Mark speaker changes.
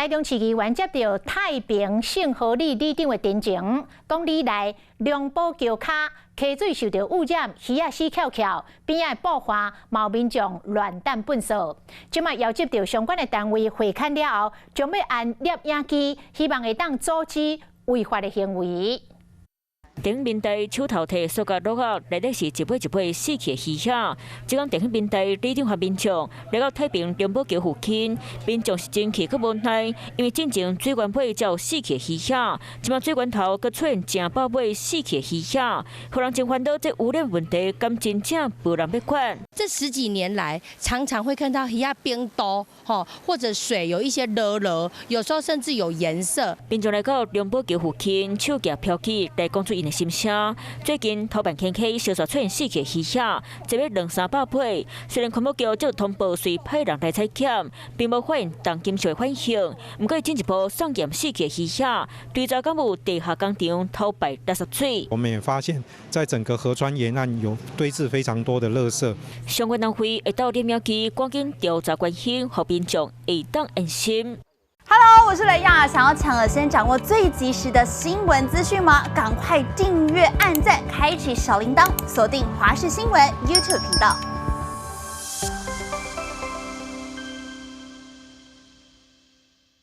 Speaker 1: 台中市議員接著太平聖和里里長的陳情，講里內龍寶橋跤溪水受著污染，魚仔死翹翹，邊仔的布花嘛有民眾亂擲糞埽。這擺邀集著相關的單位會勘了後，將欲安攝影機，希望會當阻止違法的行為。
Speaker 2: 頂面地手頭提塑膠簍仔，內底是一尾一尾死去的魚仔。這工電面地里長和民眾來到太平中寶橋附近，民眾是真氣閣無奈，因為進前水源尾才有死去的魚仔，這擺水源頭閣出現成百尾死去的魚仔，予人真煩惱。這污染問題，敢真正無人欲管？
Speaker 3: 這十幾年來，常常會看到魚仔冰多，吼，或者水有一些濁濁，有時候甚至有顏色。
Speaker 2: 民眾來到中寶橋附近，手舉標語來講出𪜶的心聲。最近頭板坑溪相續出現死去魚仔，這欲兩三百尾。雖然環保局就通報隨派人來採檢，並無發現重金屬的反應。毋過進一步送檢死去魚仔，追查敢有地下工廠偷排垃圾水。
Speaker 4: 我們也發現，在整個河川沿岸有堆置非常多的垃圾。
Speaker 2: 相關單位會到攝影機趕緊調查關心，予民眾會當安心。
Speaker 5: Hello，我是雷亞，想要搶先掌握最及時的新聞資訊嗎？趕快訂閱、按讚、開啟小鈴鐺，鎖定華視新聞 YouTube 頻道。